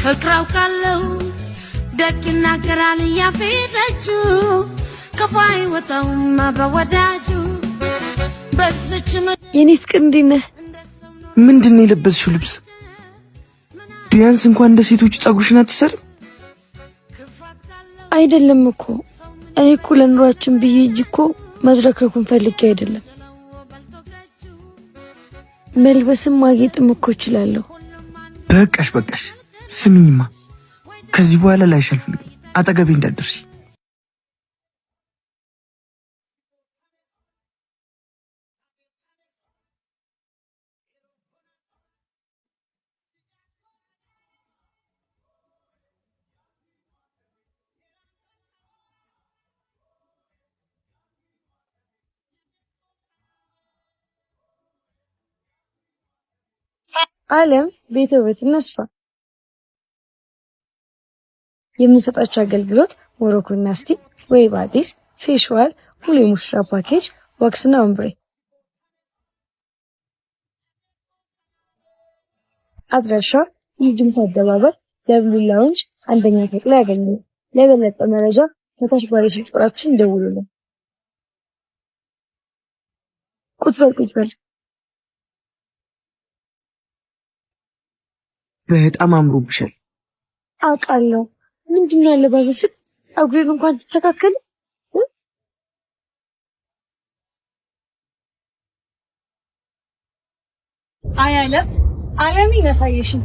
ፍቅር አውቃለሁ ደግ ይናገራል ያፌጠችው ክፉ አይወጣውም በወዳጁ በዝች የኔ ፍቅር እንዴት ነህ? ምንድን ነው የለበስሽው ልብስ? ቢያንስ እንኳን እንደ ሴቶቹ ጸጉርሽን አትሰሪም? አይደለም እኮ፣ እኔ እኮ ለኑሯችን ብዬ እንጂ እኮ መዝረክረኩን ፈልጌ አይደለም። መልበስም ማጌጥም እኮ እችላለሁ። በቃሽ በቃሽ። ስሚኝማ፣ ከዚህ በኋላ ላይሽ አልፈልግም። አጠገቤ እንዳትደርሺ። አለም ቤተ ውበትና ስፓ የምንሰጣቸው አገልግሎት ሞሮኮና steam፣ ወይባ አዲስ፣ facial፣ ሙሉ የሙሽራ ፓኬጅ፣ wax ና ombre። አድራሻ የጅምታ አደባባይ ደብሉ ላውንጅ አንደኛ ፎቅ ላይ ያገኙናል። ለበለጠ መረጃ ከታች ባለው ስልክ ቁጥራችን ይደውሉልን። ቁጭ በል ቁጭ በል። በጣም አምሮብሻል። አውቃለሁ። ምንድን ነው ያለባበስህ? ፀጉሬን እንኳን ትስተካከል። አይ አለም፣ አለምን ያሳየሽኝ።